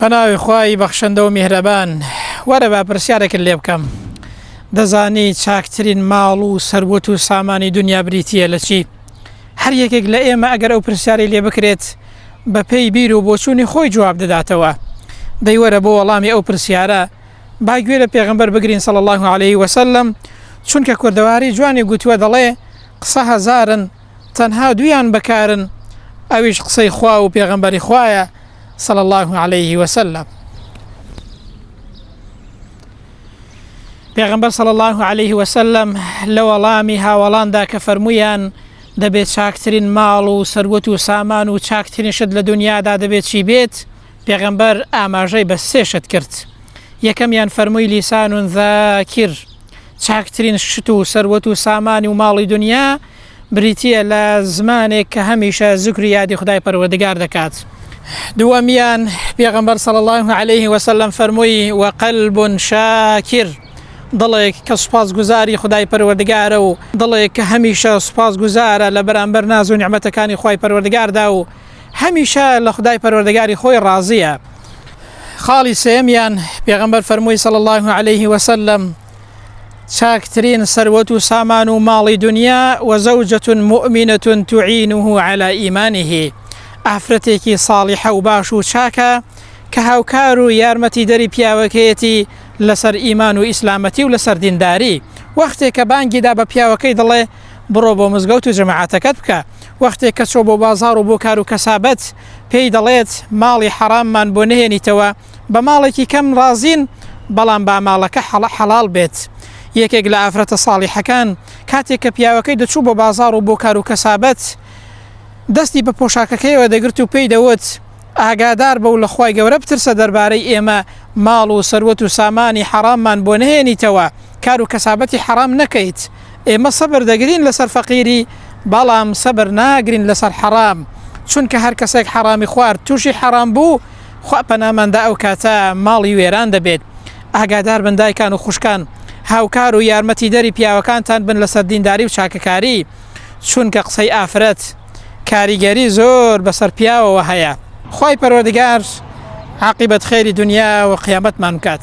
بەناوی خوای بەخشندە و میهرەبان وەرە با پرسیارێکت لێ بکەم دەزانی چاکترین ماڵ و سەروەت و سامانی دنیا بریتییە لە چی؟ هەر یەکێک لە ئێمە ئەگەر ئەو پرسیارەی لێ بکرێت بە پێی بیر و بۆچوونی خۆی جواب دەداتەوە دەی وەرە بۆ وەڵامی ئەو پرسیارە با گوێ لە پێغەمبەر بگرین صلی الله علیه وسلم چونکە کوردەواری جوانی گوتووە دەڵێ قسە هەزارن تەنها دوویان بەکارن ئەویش قسەی خوا و پێغەمبەری خوایە صلی اللە علیه وسلم. پێغەمبەر صلی اللە علیه وسلم لە وەڵامی هاوەڵاندا کە فەرموویان دەبێت چاکترین ماڵ و سەروەت و سامان و چاکترین شت لە دنیادا دەبێت چی بێت پێغەمبەر ئاماژەی بە سێ شت کرد یەکەمیان فەرمووی لیسان ذاکر چاکترین شت و سەروەت و سامانی و ماڵی دنیا بریتییە لە زمانێک کە هەمیشە زکر و یادی خودای پەروەردگار دەکات. دووەمیان پێغەمبەر صلی اللە علیه وسلم فەرمووی وقلب شاکر دڵێک کە سوپاسگوزاری خودای پەروەردگارە و دڵێک کە هەمیشە سوپاسگوزارە لە بەرامبەر ناز و نیعمەتەکانی خوای پەروەردگاردا و هەمیشە لە خودای پەروەردگاری خۆی ڕازیە. خاڵی سێیەمیان پێغەمبەر فەرمووی صلی اللە علیه وسلم چاکترین سەروەت و سامان و ماڵی دونیا، وزوجە موئمنە تعینه علی ایمانه، ئافرەتێکی ساڵیحە و باش و چاکە کە هاوکار و یارمەتیدەری پیاوەکەیەتی لەسەر ئیمان و ئیسلامەتی و لەسەر دینداری، وەختێ کە بانگی دا بە پیاوەکەی دەڵێ بڕۆ بۆ مزگەوت و جەماعەتەکەت بکە، وەختێ کە چۆ بۆ بازاڕ و بۆ کار و کەسابەت پێی دەڵێت ماڵی حەڕاممان بۆ نەهێنیتەوە، بە ماڵێکی کەم ڕازین بەڵام با ماڵەکە حەڵاڵ بێت. یەکێک لە ئافرەتە ساڵیحەکان کاتێک کە پیاوەکەی دەچوو بۆ بازاڕ و بۆ کار و کەسابەت دەستی بە پۆشاکەکەیەوە دەگرت و پێی دەوت ئاگادار بە و لە خوای گەورە بترسە دەربارەی ئێمە ماڵ و سەروەت و سامانی حەڕاممان بۆ نەهێنیتەوە کار و کەسابەتی حەڕام نەکەیت ئێمە سەبر دەگرین لەسەر فەقیری بەڵام سەبر ناگرین لەسەر حەڕام چونکە هەر کەسێک حەڕامی خوارد تووشی حەڕام بوو خوا پەنامان دا ئەو کاتە ماڵی وێران دەبێت ئاگادار بن دایکان و خوشکان هاوکار و یارمەتی دەری پیاوەکانتان بن لەسەر دینداری و چاکەکاری چونکە قسەی ئافرەت کاریگەری زۆر بەسەر پیاوەوە هەیە خوای پەروەردگار عاقیبەت خێری دونیا و قیامەتمان بکات.